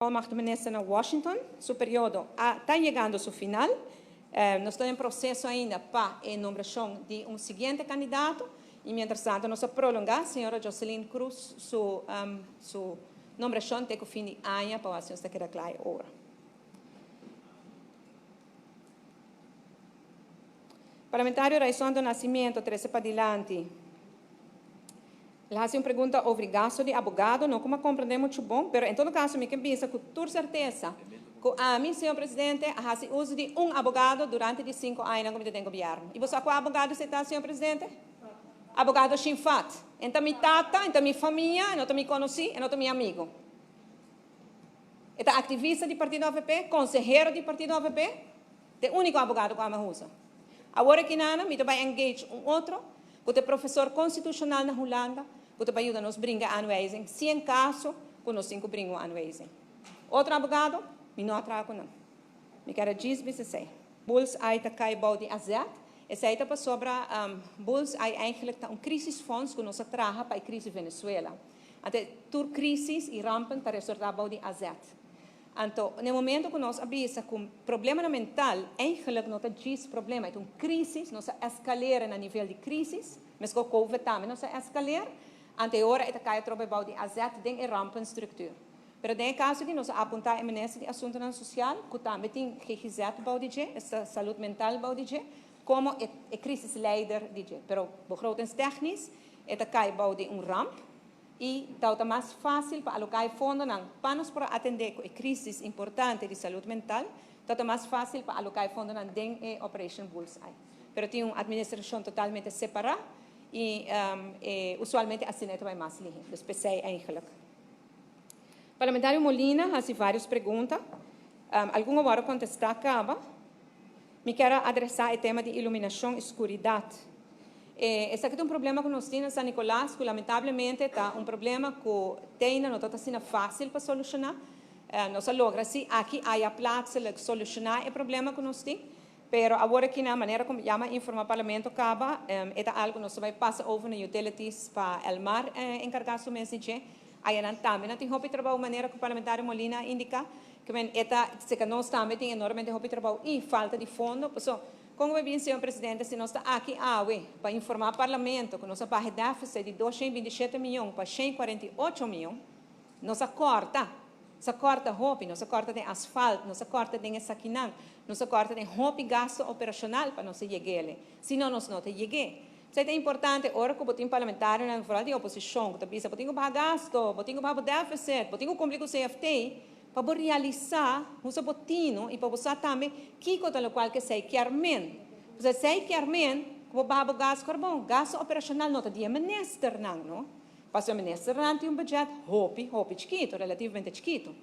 Volmacht Minister na Washington, su periodo a ta yegando su final. Nos ta den proceso ainda pa e nombracion di un siguiente candidato y mientras tanto nos a prolonga señora Joseline Cruz su su nombracion te cu fin di aña pa wak si nos ta keda cla e ora. Parlamentario Raison do Nascimento trece padilanti. El hasi un pregunta over e gasto di abogado, no ku mi a komprendé muchu bon, pero en todo kaso mi ke bisa ku tur sertesa ku ami, señor presidente, a hasi uso di un abogado durante di sinku añanan ku mi ta den gobièrnu. I bo sa kua abogado esei ta, señor presidente? Abogado Shinfat. En ta mi tata, en ta mi famia, e no ta mi konosí, e no ta mi amigu. E ta aktivista di partido avp, konsehero di partido avp, Ta e úniko abogado ku ami a usa. Awor aki nana mi ta bai engage un otro ku ta e profesor konstitushonal na Hulanda ku ta bai yuda nos bringa e aanwijzing si en kaso ku nos tin ku bringa un aanwijzing. Otro abogado mi no a traha ku nan. Mi kere djis bisa esei. Bull's Eye ta kai bou di AZ. Esei ta pasobra Bull's Eye eigenlijk ta un crisisfonds ku nos a traha pa e crisis Venezuela. Anto tur crisis i rampen ta resortá bou di AZ. Anto, na e momento ku nos a bisa ku problemanan mental eigenlijk no ta djis problema, e ta un crisis, nos a escalera na nivel di crisis, meskos covid tambe nos a escalera, anto e ora e ta kai atrobe bou di AZ den e rampenstructuur. Pero den e kaso aki nos a apuntá e minister di Asuntonan Sosial, ku tambe tin GGZ bou di dje, esta salud mental bou di dje, komo e e crisisleider di dje. Pero begrotingstechnisch e ta kai bou di un ramp. I tau ta mas fásil pa aloká e fondonan pa nos por a atendé ku e krísis importante di salud mental, tau ta mas fásil pa aloká e fondonan den e Operation Bullseye. Pero tin un administrashon totalmente separá i e usualmente asina e ta bai mas lihé. Dus p'esei eigenlijk. Parlamentario Molina hasi vários pregunta. Algun a wòrdu kontestá kaba. Mi kier a adresá e tema di iluminashon i skuridat. E esaki ta un problema ku nos tin na San Nicolas ku lamentablemente ta un problema ku teina no ta asina fásil pa solushoná. Nos a logra si aki aya plaatselijk solushoná e problema ku nos tin, pero awor aki na manera ku ya mi a informá Parlamento kaba e ta algu nos ta bai pasa over na Utilities pa Elmar enkargá su mes di dje. Ayanan tambe nan tin hopi trabou manera ku Parlamentario Molina a indiká. Ke men e ta seka nos tambe tin enormemente hopi trabou i falta di fondo. Paso, kon bo bin, señor Presidente, si nos ta aki awe pa informá Parlamento ku nos a baha e deficit di 227 mion pa 148 mion, nos a kòrta, nos a kòrta hopi, nos a kòrta den asfalt, nos a kòrta den esakinan, nos a kòrta den hopi gasto operashonal pa nos a yeg'ele. Si no, nos no ta yeg'é. Esei ta importante ora ku bo tin parlamentarionan, vooral di oposishon, ku ta bisa bo tin ku baha gasto, bo tin ku baha bo deficit, bo tin ku kumpli ku CFT, pa bo realisá husa bo tino i pa bo sa tambe kiko ta lokual ku esei kier men. Pasobra esei kier men ku bo baha bo gas karbon. Gasto operashonal no ta di e ministernan, no. Pasobra e ministernan tin un budget hopi, hopi chikitu, relativamente chikitu.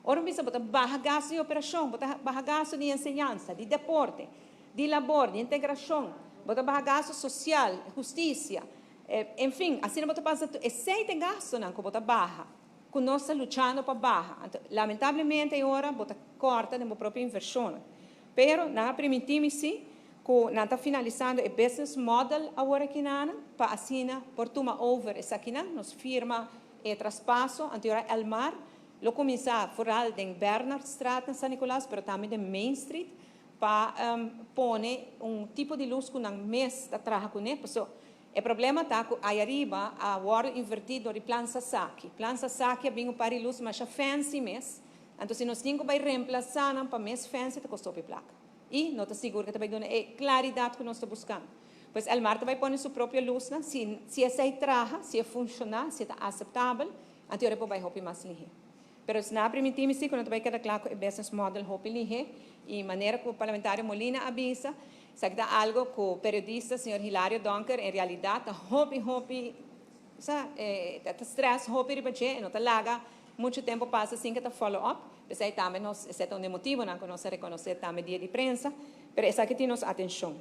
Ora bo bisa bo ta baha gasto di operashon, bo ta baha gasto di enseñansa, di deporte, di labor, di integrashon, bo ta baha gasto sosial, hustisia, en fin, asina bo ta pasa tur esei ta e gastonan ku bo ta baha, ku nos ta luchando pa baha. Anto, lamentablemente e ora bo ta kòrta den bo propio invershonnan. Pero nan a primintí mi sí ku nan ta finalisando e business model awor aki nan pa asina por tuma over esakinan. Nos firma e traspaso, anto e ora Elmar lo kuminsá foral den Bernardstraat na San Nicolas, pero tambe den Main Street, pa pone un tipo di lus ku nan mes ta traha kuné, paso e problema ta ku aya riba a wòrdu invertí dor di Plan Sasaki. Plan Sasaki a bin un par di lus masha fancy mes, anto si nos tin ku bai remplasá nan pa mes fancy ta kosta hopi plaka i no ta sigur ku ta bai duna e klaridat ku nos ta buskando. Pues Elmar ta bai pone su propio lusnan, si si esei traha, si e funshoná, si e ta aseptabel, anto e ora e por bai hopi mas lihé. Pero esnan a primintí mi si ku no ta bai keda kla ku e business model hopi lihé i manera ku Parlamentario Molina a bisa, esaki ta algo ku periodista señor Hilario Donker en realidat ta hopi hopi sa ta stress hopi riba dje e no ta laga muchu tempu pasa sin ke ta follow up. P'esei tambe nos esei ta un di e motibonan ku nos a rekonosé tambe dia di prensa, pero esaki tin nos atenshon.